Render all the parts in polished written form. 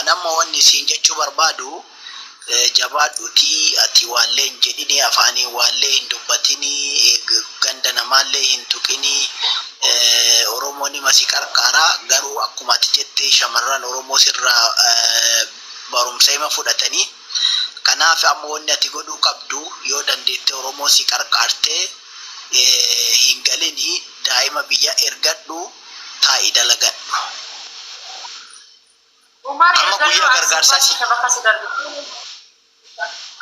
An amma wanni siin jechuu barbaadu jabaadhuutii ati waallee hin jedhini, afaaniin waallee hin dubbatini, ganda namaallee hin tuqini. Oromoon ima si qarqaara, garuu akkuma ati jette shamarran Oromoo sirraa barumsa ima fudhatanii. Kanaaf amma wanni ati godhuu qabdu, yoo dandeette Oromoo si qarqaarte hin galini, daa'ima biyya ergadhu, taa'i dalagadhu. Umar Amma ergadhu guyyaa asii gargaarsaa si bakka bakka si darbu.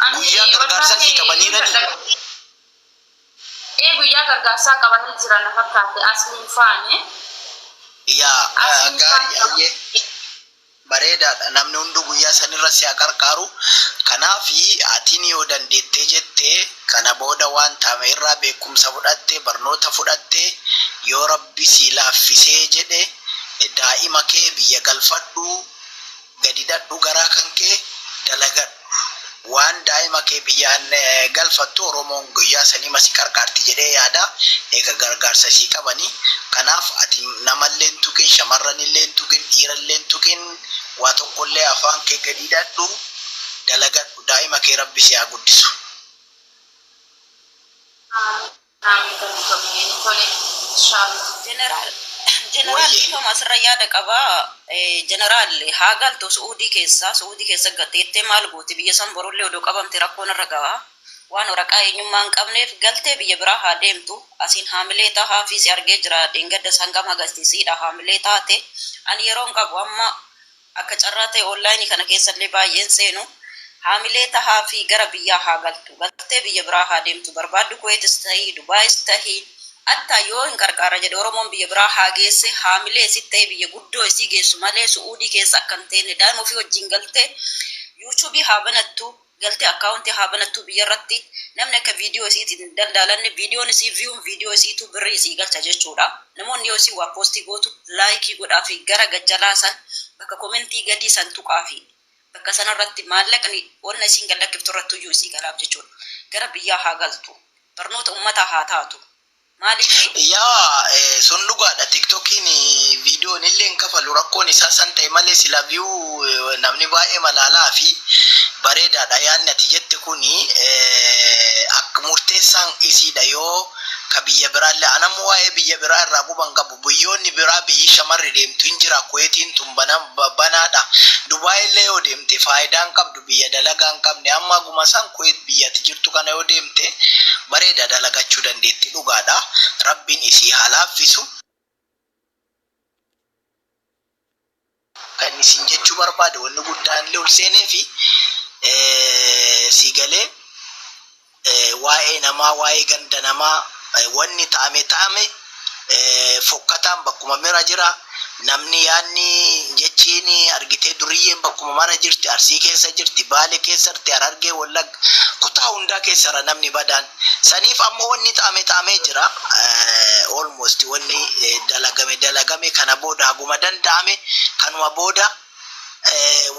Ani guyyaa gargaarsaa wallahi si qabaniirani. Ee, guyyaa gargaarsaa qabanii jiran na fakkaate, asliin faane. Yaa Asliin gaarii faane. ayyee bareedaadha, namni hunduu guyyaa sanirra si haa qarqaaru. Kanaaf atiin yoo dandeettee jette, kana booda waan taame irraa beekumsa fudhatte, barnoota fudhatte, yoo Rabbi si laaffisee jedhe daa'ima kee biyya galfadhu, gadi dhadhu, garaa kan kee dalagadhu. Waan daa'ima kee biyyaan galfattu Oromoon guyyaa sanima si qarqaarti jedhee yaada, eega gargaarsa isii qabani. Kanaaf ati namallee hin tuqin, shamarranillee hin tuqin, dhiirallee hin tuqin, waa tokkollee afaan kee gadi hidhadhu, dalagadhu, daa'ima kee Rabbi si haa guddisu. Amiin, galatoomii, tole, inshallah. Jeneraal, jeneraal, Wayye. Dhiifama, asirra yaada qabaa. Jeneraal, haa galtu Su'uudii keessa. Su'uudii keessa gateettee maal gooti? Biyya san borullee odoo qabamte rakkoon irra gaha. Waan waraqaa eenyummaa hin qabneef galtee biyya biraa haa deemtu. Asiin haamilee tahaa fi si argee jira. Dheengadda sangam agarsiisiidha haamilee taate. Ani yeroon qabu amma akka carraa ta'e online kana keessallee baay'een seenu. Haamilee tahaa fi gara biyyaa haa galtu. Galtee biyya biraa haa deemtu. Barbaaddu Kuweetis tahii, Dubaayis tahii. Attaa yoo hin qarqaara jedhe Oromoon biyya biraa haa geesse, haamilee isit ta'e biyya guddoo isii geessu malee Su'uudii keessa akka hin teenne. Daa'ima ofii wajjin galtee YouTube haa banattu. Galtee account haa banattuu. Biyya irratti namni akka viidiyoo isiitiin daldaalanne, viidiyoon isii viewn viidiyoo isiitu birrii isii galcha jechuudha. Namoonni yoo isii waa post gootu like godhaa fi gara gajjalaa san bakka komentii gadii san tuqaa fi bakka sanarratti maallaqni wanna isiin gad lakkiftu irrattuyyuu isii galaaf jechuudha. Gara biyyaa haa galtu. Barnoota ummataa haa taatu. Maaliifi? Yaa, sun dhugaadha. TikTokiin viidiyoon illee hin kafalu, rakkoon isaa san ta'e malee sila view namni baay'ee malaalaa fi bareedaadha. Yaadni ati jette kuni akka murteessaan isiidha. Yoo ka biyya biraallee, anammoo waa'ee biyya biraa irraa quban qabu. Biyyoonni biraa, biyyi shamarri deemtu hin jira. Kuweetiin tun banaadha. Dubaay illee yoo deemte faayidaan qabdu, biyya dalagaa hin qabne. Amma aguma san Kuweet, biyya ati jirtu kana yoo deemte bareeda, dalagachuu dandeetti. Dhugaadha, Rabbiin isii haa laaffisu. Kan isin jechuu barbaade, wanni guddaan illee ol seenee fi si galee, waa'ee namaa, waa'ee ganda namaa, wanni ta'ame ta'ame, fokkataan bakkuma mira jira. Namni yaanni jechiin argitee duriyyeen bakkuma mara jirti. Arsii keessa jirti, Baale keessa jirti, Harargee, Wallagga, kutaa hundaa keessara namni badaan. Saniif ammoo wanni ta'ame ta'amee jira. Almost wanni dalagame dalagame. Kana booda haguma danda'ame kanuma booda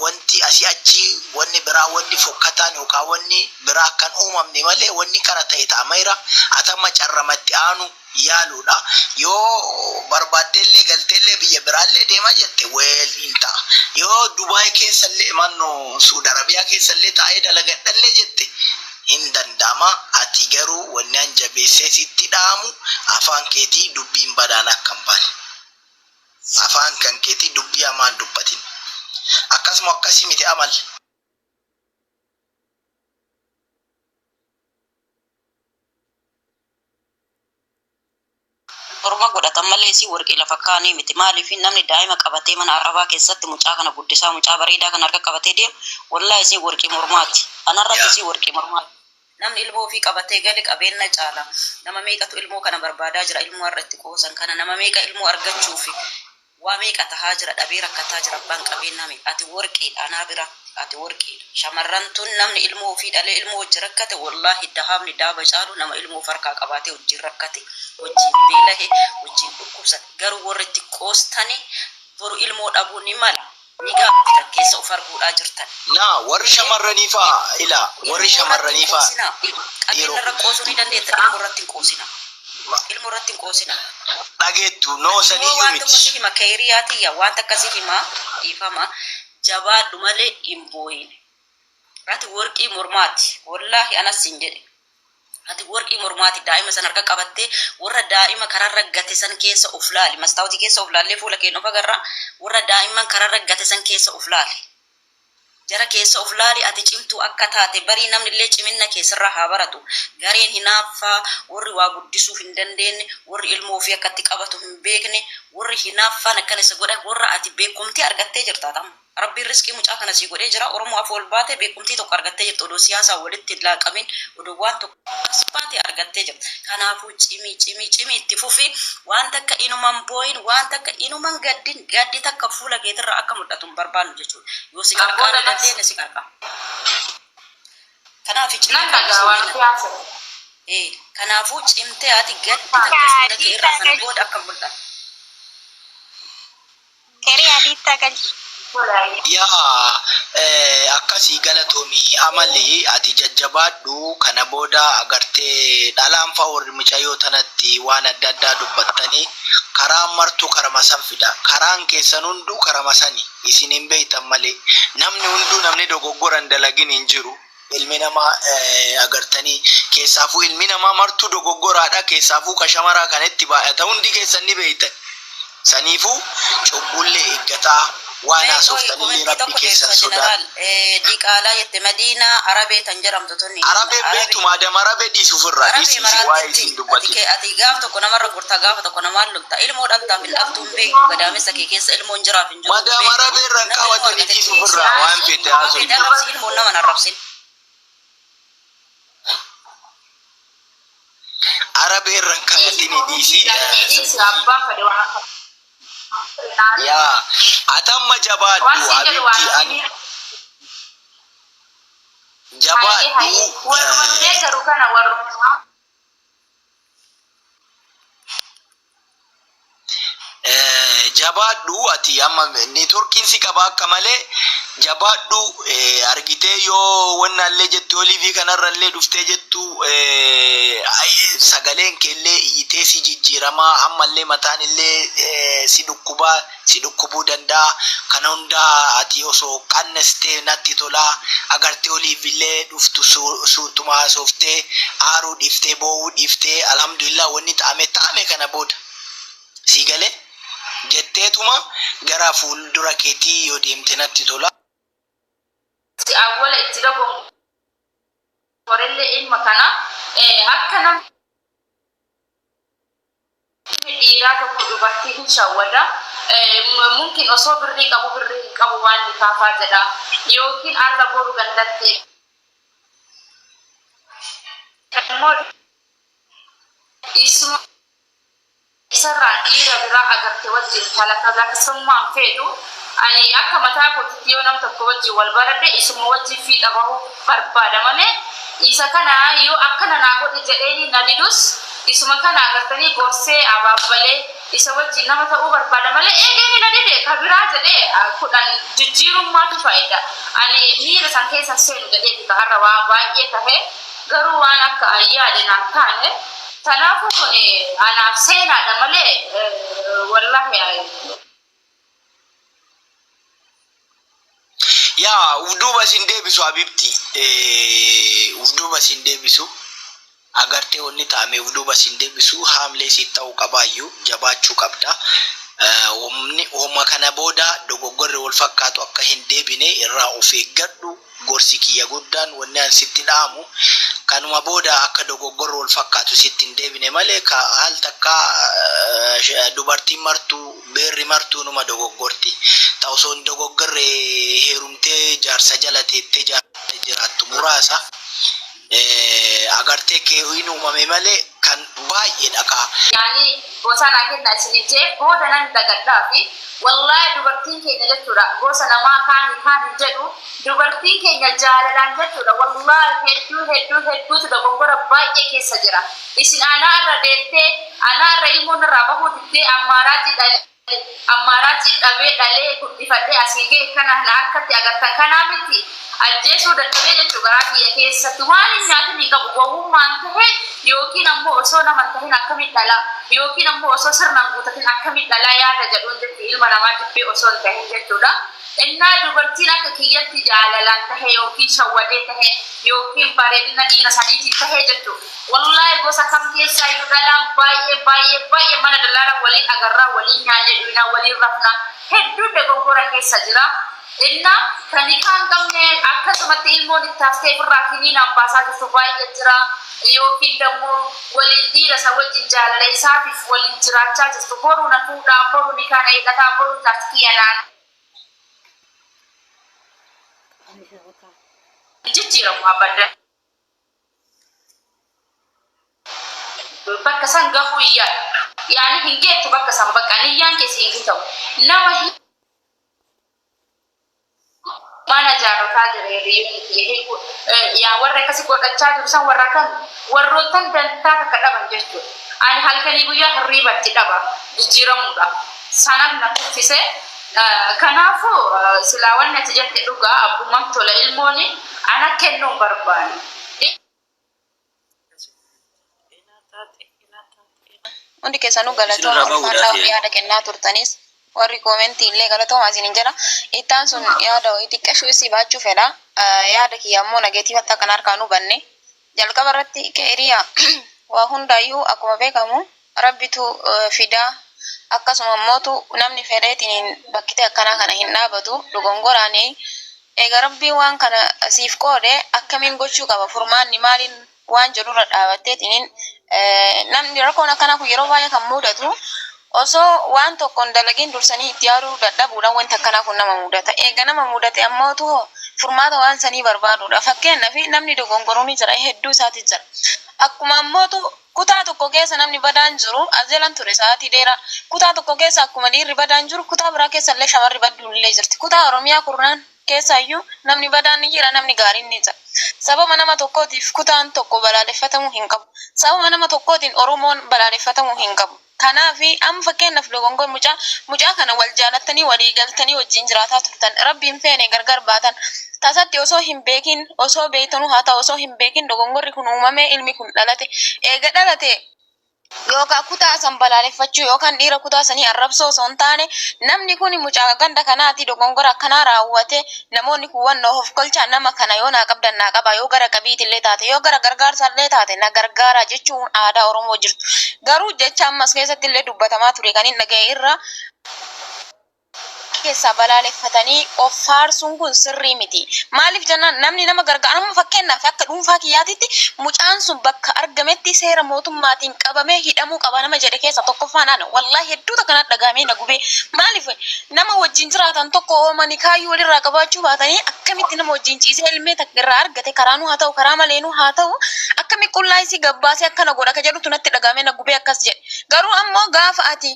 wanti asii achi wanni biraa, wanni fokkataan yookaan wanni biraa akkan uumamne malee, wanni kara ta'e ta'ameera. Atama carramatti aanu yaaluudha. Yoo barbaaddeellee galteellee biyya biraallee deema jette, well, hin ta'a. Yoo Dubaay keessallee, manno Suud Arabiyaa keessallee taa'ee dalagadhallee jette, hin danda'ama. Ati garuu wanni an jabeessee sitti dhaamu, afaan keetii dubbiin badaan akka hin baane. Afaan kan keetii dubbii hamaan dubbatin. Akkasuma akkasii miti amal. Morma godhatan malee isii warqii lafa kaanii miti. Maaliif? Namni daa'ima qabatee mana arabaa keessatti mucaa kana guddisaa, mucaa bareedaa kana harka qabatee deemu, wallaahi isii warqii mormaati. Anarratti isii warqii mormaati. Namni ilmoo ofii qabatee gale qabeenya caala. Nama meeqatu ilmoo kana barbaadaa jira? Ilmoo har'a itti qoosan kana nama meeqa ilmoo argachuufi waa meeqa tahaa jira, dhabee rakkataa jira? Abbaan qabeenyaa meeqa? Ati warqiidha, anaa bira ati warqiidha. Shamarran tun, namni ilmoo ofii dhalee ilmoo wajji rakkate, wallaahi dahaabni daaba caalu nama ilmoo of harkaa qabaatee wajjin rakkate, wajjin beelahe, wajjin dhukkubsate. Garuu warri itti qoostani boru ilmoo dhabuu ni mala, ni gaabbitan, keessa of arguudhaa jirtan. Naa warri shamarranii faa ilaa warri Ilmoo irratti hin shamarranii faa qoosinaa. Dhiiroo. Qabeenya irra qoosuu ni dandeetta, ilmoo irratti hin qoosinaa. Ilmoo irratti hin qoosinaa. Dhageettu noo Immoo saniyyuu waan tokko si miti. hima, keeriyaa tiyya, waan takka si hima, dhiifama. Jabaadhu malee hin booyin. Ati worqii mormaati. Wallaahi anas siin jedhe. Ati worqii mormaati. Daa'ima san harka qabattee warra daa'ima kararra gate san keessa of laali. Mastaawwatii keessa of laallee fuula keenya of agarra. Warra daa'imman kararra gate san keessa of laali. Jara keessa of laali. Ati cimtuu akka taate barii, namni illee ciminna keessarraa haa baratu. Gareen hinaaffaa, warri waa guddisuuf hin dandeenye, warri ilmoo ofii akkatti qabatu hin beekne, warri hinaaffaan akkana isa godhan, warra ati beekumtii argattee jirta tam. Rabbiin riskii mucaa kana sii godhee jira. Oromoo afoo ol baate beekumtii tokko argattee jirta. Odoo siyaasaa walitti hin laaqamin, odoo waan tokko as baate argattee jirta. Kanaafuu cimii, cimii, cimii, itti fufi. Waan takka inuman booyin, waan takka inuman gaddin, gaddi takka fuula keetirraa akka mul'atu hin barbaannu jechuudha. Yoo si qarqaaruu dandeenye si qarqaara. Kanaaf cimii Nan dhagaa waan siyaasa. Kanaafuu cimtee ati gaddi takka fuula kee irraa kana booda akka mul'atu. Kerii adiittaa galchi. Yaa, akkasii, galatoomi amali. Ati jajjabaadhu. Kana booda agartee dhalaan fa'a warri mucayyoo tanatti waan adda addaa dubbattanii, karaan martuu karama san fida. Karaan keessan hunduu karama sani, isin hin beeytan malee. Namni hunduu, namni dogoggora hin dalagin hin jiru. Ilmi namaa, agartanii, keessaafuu ilmi namaa martuu dogoggoraadha. Keessaafuu ka shamaraa kanatti baay'ata, hundi keessan ni beeytan. Saniifuu cubbullee eeggataa waan Mee qoy haasoftanillee komentii Rabbi tokko keessan deebisa. sodaadha. Jeneraal diqaalaa jette, Madiinaa Arabee tan jedhamtu tuni. Arabeen Arabee beektu maadam Arabee dhiisi, ofirraa Arabee dhiisi, waa'ee maraattetti isin ati dubbatin. kee ati gaaf tokko namarra gortaa, gaafa tokko namaan lolta. Ilmoo dhaltaaf hin dhaltuu hin beektu. Gadaamessa kee keessa ilmoon jiraaf hin jiru hin Madam beektu. Arabee irraan Nama ilmoo kaawwatanii argatetti dhiisi ofirraa, waan fedhe waan fedhe haasoftu. arrabsi, ilmoon nama hin arrabsin. Arabee irraan kaawwatanii dhiisi. Dhiisi, abbaan fedhe waan akka. Yaa, atamma Waan jabaadhu siin jedhu habibti waan ani hayyee jabaadhu. Hayyee, warruma nu deeggaru kana, warruma Jabaadhu. Ati amma networkiin si qaba akka malee. Jabaadhu. Argitee yoo wannaallee jettu, olivii kanarrallee dhuftee jettu, sagaleen keellee iyyitee si jijjiiramaa, ammallee mataan illee si dhukkubaa, si dhukkubuu danda'a. Kana hundaa ati osoo qannastee natti tolaa. Agartee oliivillee dhuftu suutuma haasoftee, aaruu dhiiftee, boo'uu dhiiftee, alhamdulillah, wanni ta'ame ta'ame, kana booda sii galee jetteetuma gara fuuldura keetii yoo deemte natti tola. Si awwala itti dogongorellee ilma kana akka namni dhiiraa tokko dubartii hin shawwada. Mumkin osoo birrii qabu, birrii hin qabu, waan nikaafaa jedha, yookiin arra boru gandatti immoo isuma isarraa dhiira biraa agarte wajjin kalakasummaan fedhu. Ani akka mataa kootitti yoo nam tokko wajjin wal baradhe, isuma wajjin fiixa bahuu barbaada malee, isa kana yoo akkana naa godhi jedheeni na didus, isuma kana agartanii gorsee abaabbalee isa wajjin nama ta'uu barbaada malee, eegeeni na dide ka biraa jedhee kudhan jijjiirummaatu faayida. Ani miira san keessa seenu jedheeti ka har'a waa baay'ee tahe, garuu waan akka ani yaade naan taane. Kanaafuu kun anaaf seenaadha malee, wallahi. Yaa, uf duuba sin deebisu habibti, uf duuba sin deebisu. Agartee wanni ta'ame uf duuba sin deebisu, haamlee si ta'uu qabaayyuu jabaachuu qabda. Homa kana booda dogoggorri wal fakkaatu akka hin deebine irraa of eeggadhu. Gorsi kiyya guddaan wanni an sitti dhaamu kanuma, booda akka dogoggorri wal fakkaatu sitti hin deebine malee, ka haal takka dubartiin martuu, beerri martuu numa dogoggorti. Ta osoo hin dogoggorre heerumtee jaarsa jala teettee jaarsa jiraattu muraasa. Agartee kee hin uumame malee kan baay'eedha kaa. Yaani gosa naa kenna isin jee booda nan dagadhaa fi wallahi dubartiin keenya jechuudha, gosa namaa kaani kaani jedhu, dubartiin keenya jaalalaan jechuudha, wallahi hedduu hedduu hedduutu dogongora baay'ee keessa jira. Isin anaa irra deettee, anaa irra ilmoon irraa bahuu diddee, ammaaraacii dhalee, ammaaraacii dhabee dhalee guddifadhee asiin ga'e kana na harkatti agartan kanaa miti. Ajjeesuu dadhabee jechuu, garaa kiyya keessatti waan hin nyaatin hin qabu. Gowwummaan tahe yookiin ammoo osoo nama hin tahin akkamiin dhalaa, yookiin ammoo osoo sirnaan guutatin akkamiin dhalaa yaada jedhuun jechuun, ilma namaa jibbee osoo hin tahin jechuudha. Innaa dubartiin akka kiyyatti jaalalaan tahe yookiin shawwadee tahe yookiin bareedina dhiira saniitiin tahe jechuudha. Wallaahi gosa kam keessaa iyyuu dhalaan baay'ee baay'ee baay'ee mana dalaala waliin agarraa, waliin nyaannee dhuynaa, waliin rafnaa, hedduun dogoggora keessa jira. Innaa kan nikaa hin qabne akkasumatti ilmoon itti haftee ofirraa kiniinaan baasaa jirtu baay'ee jira. Yookiin dammoo waliin dhiira isa wajjin jaalala isaatiif waliin jiraachaa jirtu, boru na fuudhaa, boru nikaa na hidhataa, boru jaarsi kiyya naan jijjiiramu abadan. Bakka san gahuu hin yaadu. Yaani hin geettu bakka san, bakka niyyaan keessa hin guutamu. Nama mana jaarrataa jira hiriyoonni kiyya hiiku yaa warri akkasi godhachaa jiru san warra kam warroottan dantaa takka dhaban jechuudha. Ani halkanii guyyaa hirriibatti dhaba jijjiiramuudha. Sanaaf na kuffise. Kanaafuu silaa wanni ati jette dhugaa, abbummaan tola ilmooni ana kennuu hin barbaanne. Hundi keessanuu galatooma. Isinirraa ulfaadhaa. bahuudhaaf Warri yaada kennaa turtanis, warri koomentii illee galatooma isinin jedha. Ittaan sun yaada wayii xiqqashuu isii baachuu fedha. Yaada kiyya ammoo nageetiifatti akkan harkaan hubanne. Jalqaba irratti keeriyaa waa hundaayyuu akkuma beekamu rabbitu fidaa, akkasuma ammootu namni fedheetiin bakkitee akkanaa kana hin dhaabatu dogongoraanii. Eega rabbiin waan kana siif qoode akkamiin gochuu qaba, furmaanni maaliin waan jedhurra dhaabatteetiniin. Namni rakkoon akkanaa kun yeroo baay'ee kan mudatu osoo waan tokko hin dalagin dursanii itti yaaduu dadhabuudhaan wanti akkanaa kun nama mudata. Eega nama mudate ammootu hoo furmaata waan sanii barbaaduudha. Fakkeenyaaf namni dogongoruu ni jira, hedduu isaati jira. Akkuma ammootu kutaa tokko keessa namni badaan jiru, as jalan ture sa'aatii dheeraa. Kutaa tokko keessa akkuma dhiirri badaan jiru, kutaa biraa keessa illee shamarri badduun illee jirti. Kutaa Oromiyaa kurnaan keessaayyuu namni badaan ni jira, namni gaariin ni jira. Sababa nama tokkootiif kutaan tokko balaaleffatamuu hin qabu. Sababa nama tokkootiin Oromoon balaaleffatamuu hin qabu. Kanaaf amma fakkeenyaaf dogongor mucaa kana wal jaalattanii, walii galtanii wajjin jiraataa turtan, rabbiin feene gargar baatan. Tasatti osoo hin beekin, osoo beektanuu haa ta'u osoo hin beekin, dogongorri kun uumamee ilmi kun dhalate. Eega dhalate yookaan kutaa san balaaleffachuu yookaan dhiira kutaa sanii arrabsoo osoo hin taane, namni kun mucaa ganda kanaati, dogongora akkanaa raawwate, namoonni kun waan of kolchaa, nama kana yoo naa qabdan naa qaba, yoo gara qabiitillee taate, yoo gara gargaarsaallee taate na gargaaraa jechuun aadaa Oromoo jirtu. Garuu jecha ammas keessatti illee dubbatamaa ture kan hin dhaga'e irra keessaa balaaleffatanii of faarsuun kun sirrii miti. Maaliif jennaan namni nama gargaara, amma fakkeenyaaf akka dhuunfaa kiyyaatitti mucaan sun bakka argametti seera mootummaatiin qabamee hidhamuu qaba nama jedhe keessa tokkoffaan ana. Wallaahi hedduuta kanatti dhagahamee na gubee. Maaliif nama wajjin jiraatan tokko oomanii kaayyuu walirraa qabaachuu baatanii akkamitti nama wajjin ciisee ilmee takka irraa argate, karaanuu haa ta'u karaa maleenuu haa ta'u, akkami qullaa isii gabbaasee akkana godha ka jedhutu natti dhagahamee na gubee akkas jedhe. Garuu ammoo gaafa ati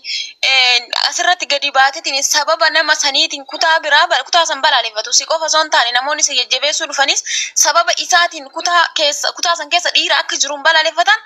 asirratti gadi baatetiin sababa nama saniitiin kutaa biraa kutaa san balaaleffatu, si qofa osoo hin taane namoonni si jajjabeessuu dhufanis sababa isaatiin kutaa keessa kutaa san keessa dhiira akka jiruun balaaleffatan.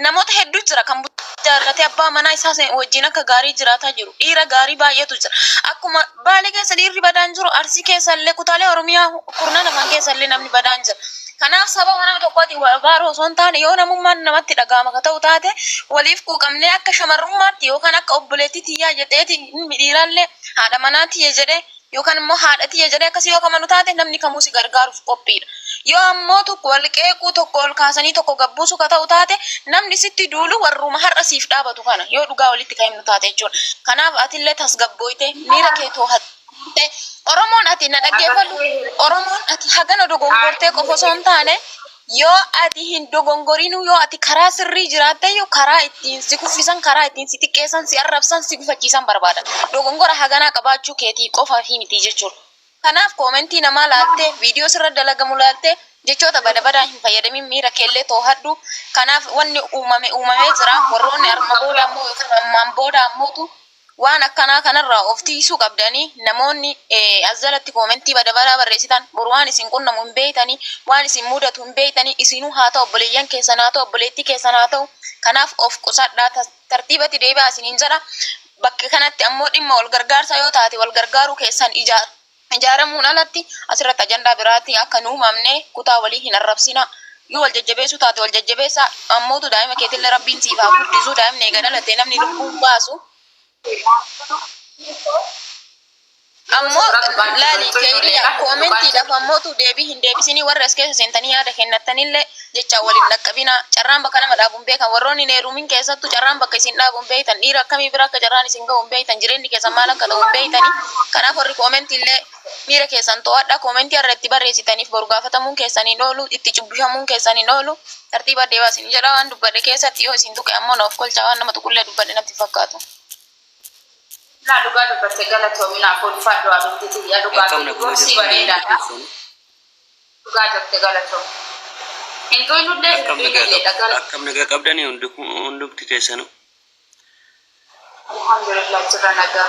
Namoota hedduu jira kan jaallatee abbaa manaa isaa wajjin akka gaarii jiraataa jiru, dhiira gaarii baay'eetu jira. Akkuma Baalee keessa dhiirri badaan jiru, Arsii keessa illee, kutaalee Oromiyaa kurnan hafan keessa illee namni badaan jira. Kanaaf sababa nama tokkootiin wal abaaruu osoo hin taane, yoo namummaan namatti dhaga'ama ka ta'u taate, waliif quuqamnee akka shamarrummaatti yookaan akka obboleettii tiyyaa jedheeti, ilmi dhiiraallee haadha manaa tiyya jedhee yookaan immoo haadha tiyya jedhee akkasii yoo kamanu taate, namni kamuu si gargaaruuf qophiidha. Yoo ammoo tokko wal qeequu, tokko ol kaasanii tokko gabbuusuu ka ta'u taate, namni sitti duulu warruma har'a siif dhaabatu kana, yoo dhugaa walitti ka himnu taate jechuudha. Kanaaf atillee tasgabbooyte miira kee too'atte. Oromoon ati na dhaggeeffadhu, Oromoon ati hagana dogongortee qofa osoo hin taane, yoo ati hin dogongorinuu, yoo ati karaa sirrii jiraatteyyuu, karaa ittiin si kuffisan, karaa ittiin si xiqqeessan, si arrabsan, si gufachiisan barbaadan. Dogongora haganaa qabaachuu keetii qofa fi miti jechuudha. Kanaaf koomentii namaa laaltee, viidiyoo sirra dalagamu laaltee jechoota bada badaa hin fayyadamin, miira keellee toohadhu. Kanaaf wanni uumame uumamee jira. Warroonni arma booda ammoo yookaan ammaan booda ammootu waan akkanaa kanarraa of tiisuu qabdanii. Namoonni as jalatti koomentii bada badaa barreessitan boru waan isin qunnamu hin beeytanii, waan isin mudatu hin beeytanii, isinuu haa ta'u, obboleeyyan keessan haa ta'u, obboleettii keessan haa ta'u. Kanaaf of qusadhaa, tartiibatti deebi'aa isiniin jedha. Bakka kanatti ammoo dhimma wal gargaarsaa yoo taate, wal gargaaruu keessan ijaaramuun alatti asirratti ajandaa biraatti akka hin uumamne kutaa walii hin arrabsina. Yoo wal jajjabeessuu taate wal jajjabeessaa. Ammootu daa'ima keetillee rabbiin siif haa guddisu. Daa'imni eega dhalate namni lubbuun baasu. Ammoo laali keeyriya koomentiidhaaf ammootu deebii hin deebisinii warra as keessa seentanii yaada kennattanillee jecha waliin dhaqqabina. Carraan bakka nama dhaabuun beekan, warroonni hin heerumin keessattuu carraan bakka isin dhaabuun beektan, dhiira akkamii bira akka carraan isin ga'u hin beektan, jireenyi keessan maal akka ta'u hin beektani. Kanaaf warri koomentiillee miira keessan to'adha. Koomentii har'a itti barreessitaniif boru gaafatamuun keessan hin oolu, itti cubbifamuun keessan hin oolu. Tartiiba deebaa isin jedha. Waan dubbadhe keessatti yoo isin tuqe ammoo na of kolchaa, waan nama tuqullee dubbadhe natti fakkaatu. Naa dhugaa dubbatte, galatoominaaf ulfaadhu abiddi tiyya dhugaa Akkam naguma gorsii jirtu bareedaadha. keessan? Dhugaa jette, galatoom. Hin tuynullee hin Akkam nagaa tuynullee qab dhagal. Akkam nagaa qabdanii hundumti keessanuu? Alhamdulillah, jirra nagaa.